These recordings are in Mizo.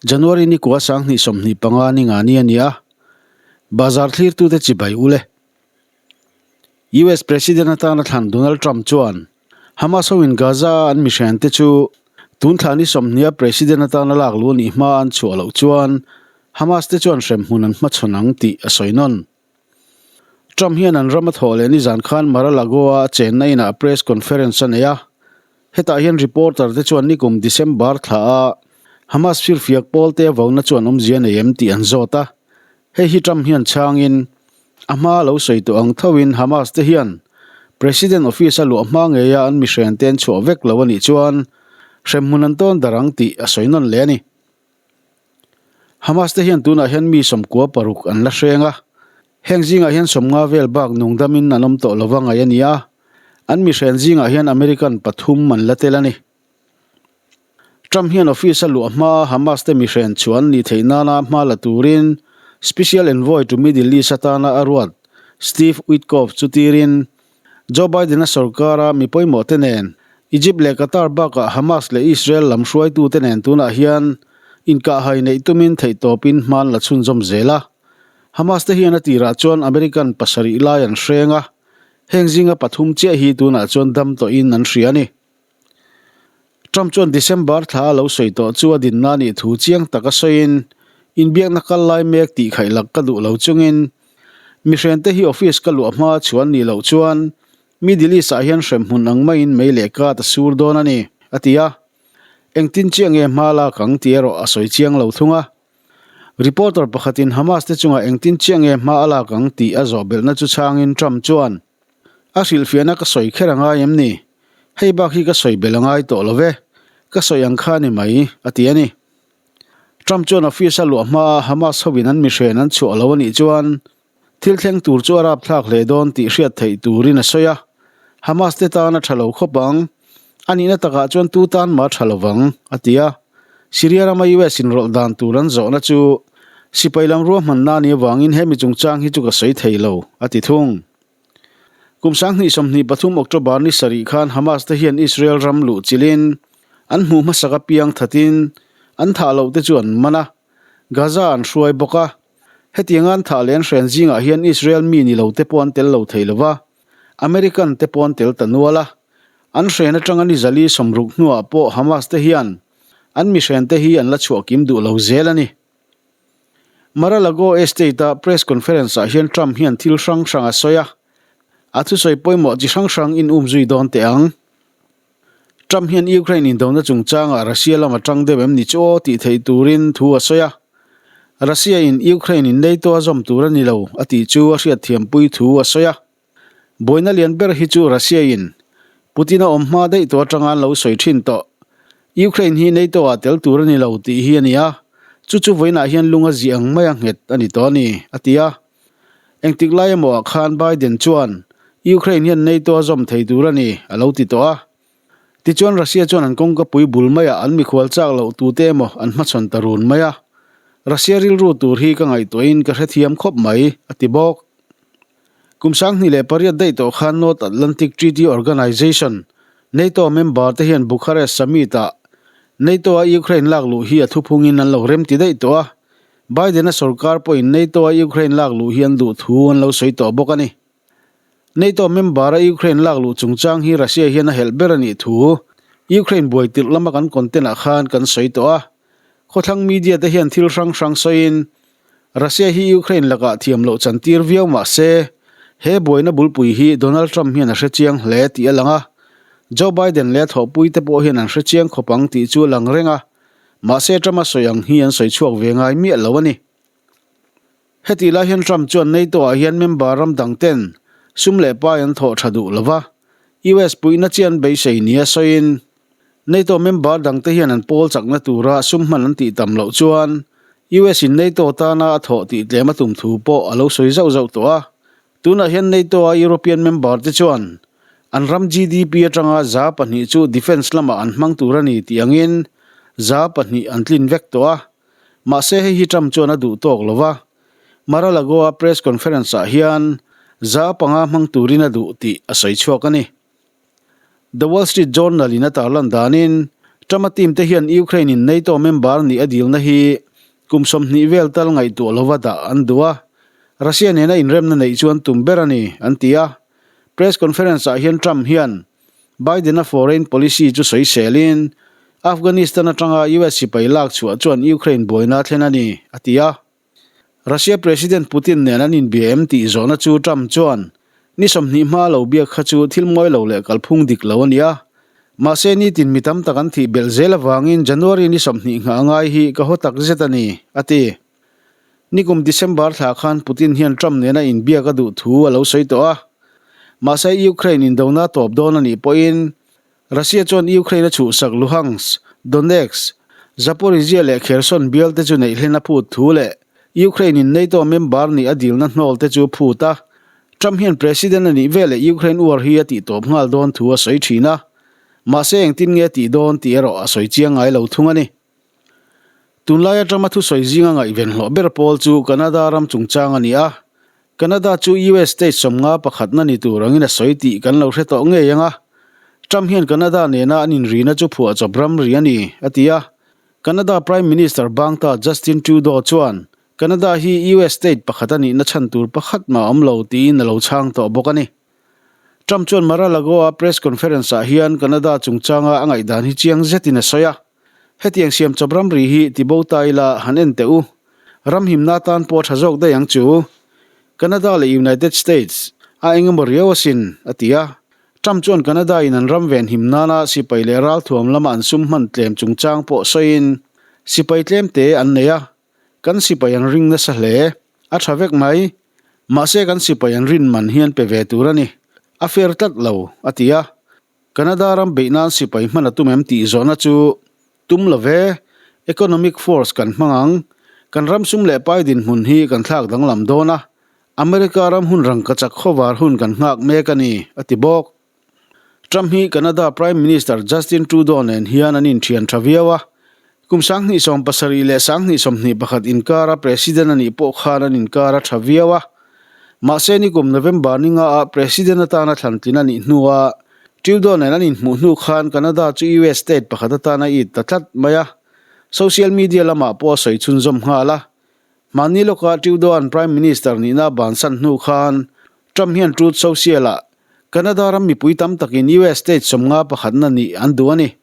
January ni kua 2025 ni nga ni a ni a, bazar thlirtute chibai ule. US President atana thlan Donald Trump chuan Hamas hoin Gaza a an mihriante chu tun thla ni 20 a President atana lak luh a nih hma an chhuah loh chuan Hamas te chuan hremhmun an hmachhawn ang tih a sawi nawn. Trump hian an ram a thawh leh nizan khan Mar-a-Lago a a chenna inah press conference a nei a, hetah hian reporter te chuan nikum December thla a Hamas firfiak pawl te vauna chuan awmzia nei em tih an zawt a, hei hi Trump hian chhangin a hma lo sawi tawh ang thoin Hamas te hian President office a luah hma ngeia an mihren te an chhuah vek lo a nih chuan hremhmun an tawn dar ang tih a sawi nawn leh a ni. Hamas te hian tunah hian mi 96 an la hreng a, heng zingah hian 50 vel bak nungdamin an awm tawh lova ngaih a ni a, an mihren zingah hian American pathum an la tel a ni. Trump hian office a luah hmaa Hamas te mihren chu an nih theih nana hma la turin Special Envoy to Middle East atana a ruat Steve Witkoff chu tirin Joe Biden-a sorkara mi pawimawh te nen Egypt leh Qatar bakah Hamas leh Israel lam hruaitute nen tunah hian inkahhai neih tumin theihtawpin hma an la chhunzawm zel a. Hamas te hian a tirah chuan American pasarih lai an hreng a, heng zinga pathum chiah hi tunah chuan dam tawhin an hria a ni. Trump chuan December thla a lo sawi tawh chu a dinna nih thu chiang taka sawiin, Inbiakna kal lai mek tih khaihlak ka duh lo chungin mihrente hi office ka luah hma chuan nih loh chuan Middle East ah hian hremhmun ang maiin mei leh kat a sur dawn a ni, a ti a. Engtin chiah nge hma lak ang tih erawh a sawi chiang lo thung a. Reporter pakhatin Hamas te chungah engtin chiah nge hma a lak ang tih a zawh belhna chu chhangin Trump chuan, A hrilhfiahna ka sawi kher a ngai em ni? Hei bak hi ka sawi belh a ngai tawh lo ve, ka sawi ang kha a ni mai, a ti a ni. Trump chuan office a luah hmaa Hamas hoin an mihren an chhuah lo a nih chuan Thil thleng tur chu a rapthlak hle dawn tih hriat theih turin a sawi a, Hamas te tan a tha lo khawp ang, a nihna takah chuan tu tan mah a tha lo vang, a ti a. Syria rama US inrawlh dan tur an zawhna chu sipai lam ruahmanna a nih avangin he mi chungchang hi chu ka sawi thei lo, a ti thung. Kum 2023 October ni sarih khan Hamas te hian Israel ram luh chilhin an hmuh hmasak apiang thatin an thah loh te chu an man a, Gaza an hruai bawk a. Hetianga an thah leh an hren zingah hian Israel mi ni lo te pawh an tel lo thei lo va, American te pawh an tel ta nual a. An hren atanga ni zali 60 hnuah pawh Hamas te hian an mi hren te hi an la chhuah kim duh lo zel a ni. Mar-a-Lago Estate-a press conference-ah hian Trump hian thil hrang hrang a sawi a, a thusawi pawimawh chi hrang hrang in umzui dawn teh ang. Trump hian Ukraine indona chungchangah Russia lama tang deuh em ni chu aw tih theih turin thu a sawi a. Russia in Ukraine in NATO a zawm tur a ni lo a tih chu a hriatthiampui thu a sawi a. Buaina lian ber hi chu Russia in Putin a awm hma daih tawh atanga an lo sawi thin tawh. Ukraine hi NATO ah tel tur a ni lo tih hi a ni a, chu chu vawiinah hian lung a zih ang mai a nghet a ni tawh a ni, a ti a. Engtik lai emaw ah khan Biden chuan Ukraine hian NATO a zawm thei tur a ni a lo ti tawh a. Tichuan Russia chuan an kawngka pui bul maiah an mikhual chak loh tute emaw an hmachhawn ta run mai a. Russia rilru tur hi ka ngaihtuahin ka hrethiam khawp mai, a ti bawk. Kum 2008 daih tawh khan North Atlantic Treaty Organization, NATO, member te hian Bucharest Summit ah NATO a Ukraine lak luh hi a thuphungin an lo remti daih tawh a. Biden-a sorkar pawhin NATO-a Ukraine lak luh hi an duh thu an lo sawi tawh bawk a ni. NATO member-a Ukraine lak luh chungchang hi Russia hian a helh ber a nih thu Ukraine buai tirh lama kan content-ah khan kan sawi tawh a. Khawthlang media te hian thil hrang hrang sawiin Russia hi Ukraine lakah thiam loh chantir viau mah se he buaina bulpui hi Donald Trump hian a hre chiang hle tih a lang a. Joe Biden leh a thawhpui te pawh hian an hre chiang khawp ang tih chu a lang reng a. Mahse Trump-a sawi ang hi an sawi chhuak ve ngai miah lo a ni. Hetih lai hian Trump chuan NATO-ah hian member ram dang ten sum leh pai an thawh tha duh lo va, US puihna chi an beisei nia sawiin NATO member dang te hian an pawl chakna tura sum hman an tih tam loh chuan US in NATO tana a thawh tih tlem a tum thu pawh a lo sawi zauh zauh tawh a. Tunah hian NATO-a European member te chuan an ram GDP atanga 2% chu defence lamah an hmang tur a ni tih angin 2% an tlin vek tawh a. Mahse hei hi Trump chuan a duh tawk lo va, Mar-a-Lago-a press conference-ah hian 5% hmang turin a duh tih a sawi chhuak a ni. The Wall Street Journal-in a tarlan danin. Trump-a team te hian Ukraine in NATO member nih a dilna hi kum 20 vel tal ngaihtuah lova dah an duh a, Russia nena inremna neih chu an tum ber a ni, an ti a. Press conference ah hian Trump hian Biden-a foreign policy chu sawiselin Afghanistan atanga US sipai lak chhuah chuan Ukraine buaina a thlen a ni, a ti a. Russia President Putin nen an inbia em tih zawhna chu Trump chuan ni 20 hma lo biak kha chu thil mawi lo leh kalphung dik lo a ni a. Mahse nitin mi tam tak an thih belh zel avangin January ni 20 nghah ngai hi ka haw tak zet a ni, a ti. Nikum December thla khan Putin hian Trump nena inbiak a duh thu a lo sawi tawh a. Mahse Ukraine indona tawp dawn a nih pawhin Russia chuan Ukraine a chhuhsak Luhansk, Donetsk, Zaporizhzhia leh Kherson bial te chu neih hlen a phut thu leh Ukraine in NATO member nih a dilna hnawl te chu phut a. Trump hian President a nih veleh Ukraine war hi a tihtawp nghal dawn thu a sawi thin a. Mahse engtin nge a tih dawn tih erawh a sawi chiang ngai lo thung a ni. Tunlaia Trump-a thusawi zinga ngaihven hlawh ber pawl chu Canada ram chungchang a ni a. Canada chu US state 50 pakhatna ni tur angin a sawi tih kan lo hre tawh ngei ang a. Trump hian Canada nena an inrina chu phuahchawp ramri a ni, a ti a. Canada Prime Minister bangta Justin Trudeau chuan Canada hi US state pakhat a nihna chhan tur pakhat mah a awm lo tiin a lo chhang tawh bawk a ni. Trump chuan Mar-a-Lago-a press conference-ah hian Canada chungchanga a ngaihdan hi chiang zetin a sawi a. Hetiang siam chawp ramri hi tibo ta ila han en teh u. Ram himna atan pawh a tha zawk daih ang chu. Canada leh United States a eng emaw riau asin, a ti a. Trump chuan Canada in an ram ven him nana sipai leh ralthuam lama an sum hman tlem chungchang pawh sawiin, Sipai tlem te an nei a, kan sipai an ring nasa hle, a tha vek mai. Mahse kan sipai an rin man hian pe ve tur a ni, a fair tlat lo, a ti a. Canada ram beih nan sipai hman a tum em tih zawhna chu tum lo ve, economic force kan hmang ang, kan ram sum leh pai dinhmun hi kan thlak danglam dawn a, America ram hun rangkachak khawvar hun kan nghak mek a ni, a ti bawk. Trump hi Canada Prime Minister Justin Trudeau nen hian an inthian tha viau a, kum 2070 leh 2021 inkara President a nih pawh khan an inkar a tha viau a. Mahse nikum November ni nga ah President atana thlantlin a nih hnuah Trudeau nen an inhmuh hnu khan Canada chu US state pakhat atana it ta tlat mai a, social media lamah pawh a sawi chhunzawm nghal a. Mahni lawkah Trudeau-a'n Prime Minister nihna a bansan hnu khan Trump hian Truth Social-ah Canada ram mipui tam takin US state 50 pakhatna nih an duh a ni.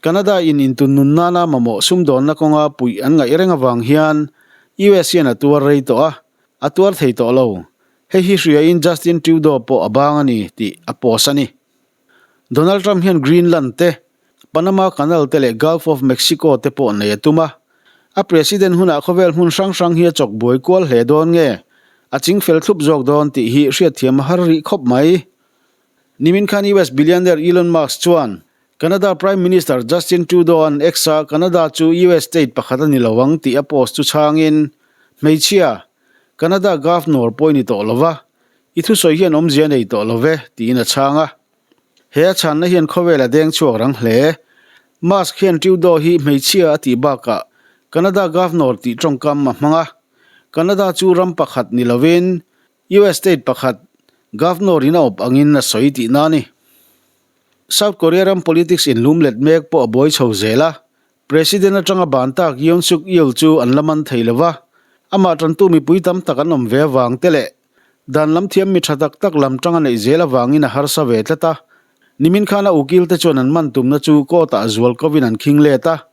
Canada in intunnun nana mamawh sumdawnna kawnga puih an ngaih reng avang hian US hian a tuar rei tawh a, A tuar thei tawh lo. Hei hi hriain Justin Trudeau pawh a bang a ni tih a post a ni. Donald Trump hian Greenland te, Panama Canal te leh Gulf of Mexico te pawh nei a tum a. A president hunah khawvel hmun hrang hrang hi a chawk buai kual hle dawn nge, a ching fel thlup zawk dawn tih hi hriatthiam a har rih khawp mai. Nimin khan US billionaire Elon Musk chuan Canada Prime Minister Justin Trudeau-a'n X-a Canada chu US state pakhat a ni lo ang tih a post chu chhangin, Hmeichhia, Canada Governor pawh i ni tawh lo va, i thusawi hian awmzia a nei tawh lo ve, tiin a chhang a. He a chhanna hian khawvel a deng chhuak rang hle. Musk hian Trudeau hi hmeichhia a tih bakah Canada Governor tih tawngkam a hmang a. Canada chu ram pakhat ni lovin US state pakhat Governor in a awp angin a sawi tihna a ni. South Korea ram politics inlum let mek pawh a buai chho zel a, President atanga ban tak Yoon Suk Yeol chu an la man thei lo va, amah tantu mipui tam tak an awm ve avang te leh dan lam thiam mi tha tak tak lam tang a neih zel avangin a harsa ve tlat a. Nimin khan a ukil te chuan an man tumna chu court ah zual kovin an khing let a.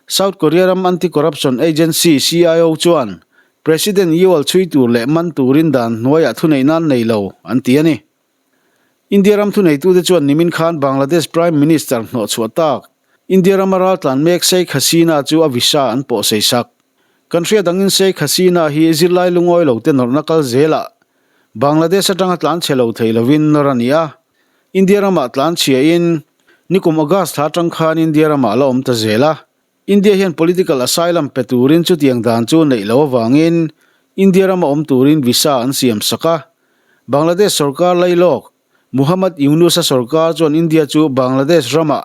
South Korea ram Anti-Corruption Agency, CIO, chuan President Yeol chhui tur leh man turin dan hnuaiah thuneih nan nei lo an ti a ni. India ram thuneitute chuan nimin khan Bangladesh Prime Minister hnawhchhuah tak, India rama raltlan mek Sheikh Hasina chu a visa an pawh sei sak. Kan hriat angin Sheikh Hasina hi zirlai lungawi lo te nawrhna kal zelah Bangladesh atanga tlan chhe lo thei lovin nawr a ni a. India ramah tlan chhiain nikum August thla atang khan India ramah la awm ta zel a. India hian political asylum pe turin chutiang dan chu neih loh avangin India rama awm turin visa an siam sak a. Bangladesh sorkar lailawk, Muhammad Yunus-a sorkar chuan India chu Bangladesh ramah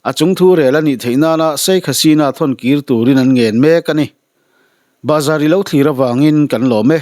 a chungthu rel a nih theih nana Sheikh Hasina thawn kir turin an ngen mek a ni. Bazar i lo thlir avangin kan lawm e.